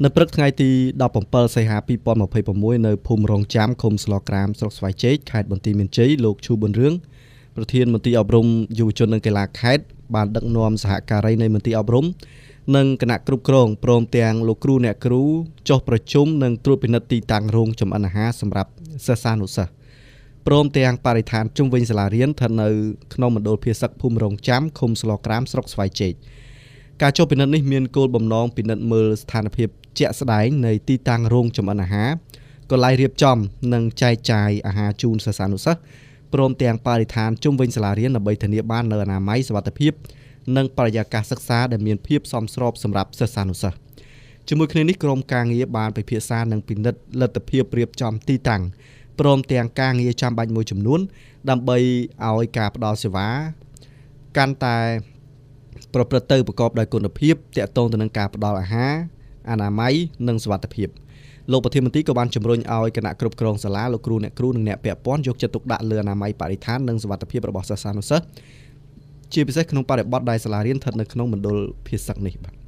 នៅព្រឹកថ្ងៃទី17សីហា2026នៅភូមិរងចាំឃុំស្លក្រាមស្រុកស្វាយចេកខេត្តបន្ទាយមានជ័យលោកឈូប៊ុនរឿងប្រធានមន្ទីរអប់រំយុវជននិងកីឡាខេត្តបានដឹកនាំសហការីនៃមន្ទីរអប់រំនិងគណៈគ្រប់គ្រងព្រមទាំងលោកគ្រូអ្នកគ្រូចុះប្រជុំនិងត្រួតពិនិត្យទីតាំងរោងចម្អិនអាហារសម្រាប់សិស្សានុសិស្សព្រមទាំងបរិស្ថានជុំវិញសាលារៀនស្ថិតនៅក្នុងមណ្ឌលភាសឹកភូមិរងចាំឃុំស្លក្រាមស្រុកស្វាយចេកការចុះពិនិត្យនេះមានគោលបំណងពិនិត្យមើលស្ថានភាពជាក់ស្ដែងនៃទីតាំងរោងចម្អិនអាហារកន្លែងរៀបចំនិងចែកចាយអាហារជូនសិស្សានុសិស្សព្រមទាំងបរិស្ថានជុំវិញសាលារៀនដើម្បីធានាបាននូវអនាម័យសុវត្ថិភាពនិងបរិយាកាសសិក្សាដែលមានភាពសមស្របសម្រាប់សិស្សានុសិស្សជាមួយគ្នានេះក្រុមការងារបានពិភាក្សានិងពិនិត្យលទ្ធភាពរៀបចំទីតាំងព្រមទាំងការងារចាំបាច់មួយចំនួនដើម្បីឲ្យការផ្ដល់សេវាកាន់តែប្រព្រឹត្តទៅប្រកបដោយគុណភាពទាក់ទងទៅនឹងការផ្ដល់អាហារអនាម័យនិងសុវត្ថិភាពលោកប្រធានមន្ត្រីក៏បានជំរុញឲ្យគណៈគ្រប់គ្រងសាលាលោកគ្រូអ្នកគ្រូនិងអ្នកពាក់ព័ន្ធយកចិត្តទុកដាក់លើអនាម័យបរិស្ថាននិងសុវត្ថិភាពរបស់សិស្សានុសិស្សជាពិសេសក្នុងបរិបទដែលសាលារៀនស្ថិតនៅក្នុងមណ្ឌលភាសឹកនេះបាទ។